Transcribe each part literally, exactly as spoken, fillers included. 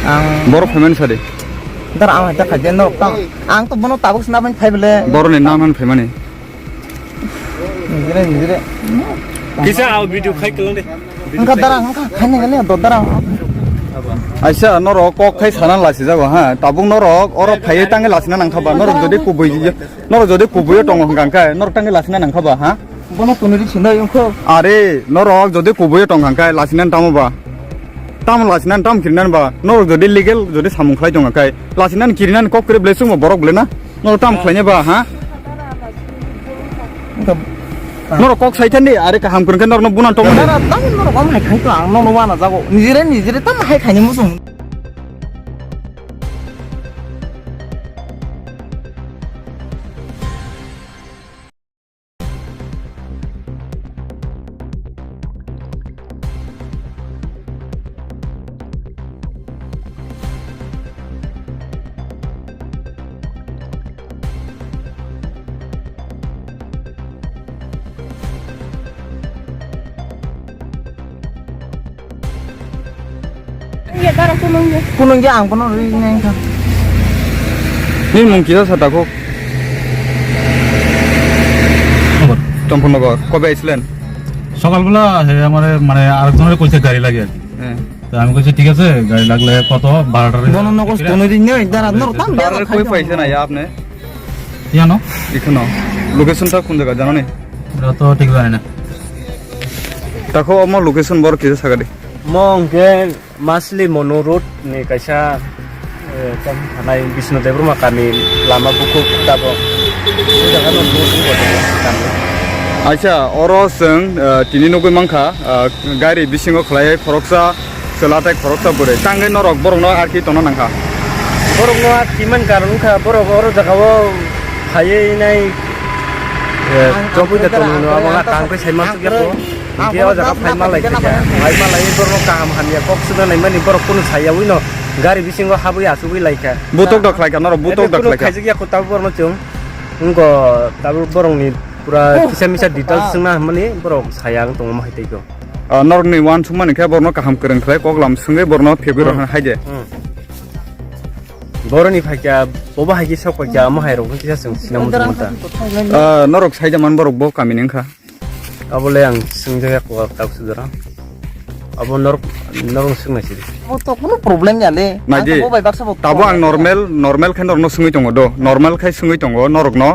Ang borok phaimani sadi. Dar ang haita khaide norok tang. Ang to bono tabuk sna phai bele. Boroni nang nang phaimani. Nijire, nijire. Kisa au video khai kelang de. Engka dara, engka khaine gane do dara. Aisa norok kok khai sana lasi jago ha. Tabuk norok oro phaiye tange lasina nangkha ba. Norok jodi kubui, norok jodi kubuiyo tongo hwnkha khe norok tange lasina nangkha ba ha. Bono tunuri sinai wngkho. Are, norok jodi kubuiyo tong hang khe lasinan tamo ba? Tamo lasinan tam kirinan ba? Norok jodi legal jodi samung khlai tong khe lasinan kirinan kok kre ble chwngbo borok ble na? Norok tam khlaina ba ha? Wngkha. Norok kok sai thandi, are kaham kwrwng khe norokno bunan tong. Dara, tamo norok om hai khai to ang nono wana jago. Nijire nijire tam hai khaini muchung. Iya, dara kunung ya. Kunung ya, ang bono ri nai kha. Nini mung kisa sa tako? Champaknagar. কবে আইছিলেন? সকালবেলা হে আমারে মানে আরেকজনের কইছে গাড়ি লাগে আর কি। হ্যাঁ। তো আমি কইছি ঠিক আছে, গাড়ি লাগলে কত ভাড়াটা রে-, বননগর স্তনরি নেই, দাঁড়া, নর তাম তার বেলা কই খাইতে পাইছেন হবে। আয়া আপনি? ইয়ানো? এখানো। লোকেশনটা কোন জায়গা জানো নি? এটা তো ঠিক জানি না। Tako omo location bor kisa sagadi. Mo hwnkhe Masli Monu Road ni kaisa, eh, tamo thanai Bishnu Debbarma kami lama bukhuk tabok. O jaga no bukhuk bo tongo kami. Acha, oro chwng, eh, tini nugwi mankha, eh, gari bisingo khlaiwi khoroksa chwla tei khoroksa bwrwi. Tangwi norok borokno arki tongna nangkha. Borokno arki man karon wngkha, borok oro jagao phaiwi nai, eh, chobwi da tongmano abo wngkha, tangwi sai mansukya kho. Hingke o jaga phai malai kha, phai malai borokno kaham hamya kok swna naimani borok kunu sayawi no gari bisingo habwi achugwi lai kha. Butok dok khlai kha, norok butok dok khlai kha. Khaijak ya kho tabuk borokno chwng. Wngkha tabuk borokni pura kisa misa details swngna hwnmani borok saya wng tongma hai tei kho. Ah, norokni uansukmani khe borokno kaham kwrwng khlai kok lam swngwi borokno phegwi rw hai de. Hmm. Boroni phaikya, bobo hai khe sok phaikya, omo hai rok kisa chwng sinamung tongma ta. Ah, norok saida man borok bo kamini wngkha. Abole ang swngjak ya kok tak sujara. Abo norok, norok swngnai sidi. Abo to kuno problem ya le. Naidi. Ang to bo bai baksa bo tabo ang problem ya. Normal, normal khe norokno swngwi tongo do. Normal khe swngwi tongo norokno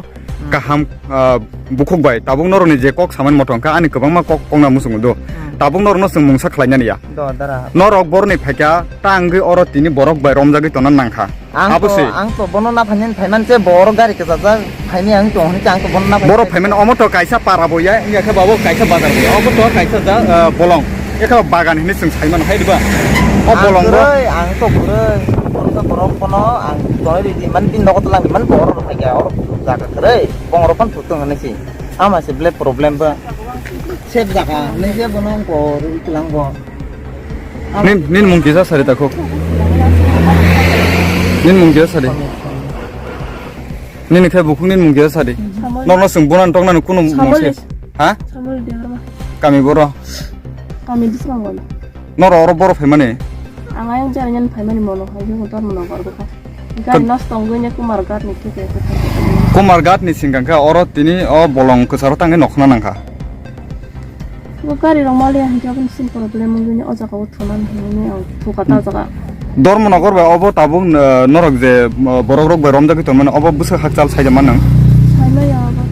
kaham, ah, bukhuk bai. Tabuk norokni je kok samani moto wngkha ani kwbangma kok kokna muchungo do. Hmm. Tabuk norokno chwng mungsa khlainani ya. Do, dara. Norok boroni phaikya ta wngwi oro tini borok bai romjagwi tongna nangkha. Ang to, ang to bono na phainani phaiman se bo oro gari kwchajak phaini ang to hwnwi ang to bono na phaiman. Borok phaiman omo to kaisa para bo ya, wngya khe babo kaisa bazar bo ya. Obo to kaisa ja, ah, bolong. Ekha bagan hinwi chwng sai mano hai diba? O bolong bo. Ang kwrwi, ang to kwrwi. Borok to borok bono ang tonwi ridi man tin nogo tlang man bo oro phai kha oro jaga kwrwi. Bong oro phan thutong hinwi si. Ama se ble problem ba. Sep jaga hinwi se bono ang ko rwi tlang bo. Nin, nin mung kisa sari tako. Nin mung kisa sari. Nini khe bukhuk nin mung kisa sari. Samol. Norno chwng bunan toknani kunu mung se. Samol. Ha? Samol Debbarma. Kami boro? Kami Dismangol. Noro oro boro phaimani? Ang ayang jani nyan phaimani mono hai jeng tor mono gor bokha. Gari nosto wngwi ne Kumar Ghat ni theke. Kumar Ghat ni singkang khe oro tini o bolong kwcharo tangwi nokhna nangkha. O gari rok maliya hinkhe aboni sin problem wngwi o jaga o thunani hinwi ang thuka ta o jaga. Dharmanagar bai obo tabuk, eh, norok je, eh, borok rok bai romjagwi tongmani obo bwswk hakchal saida mannang? Saimaya obo.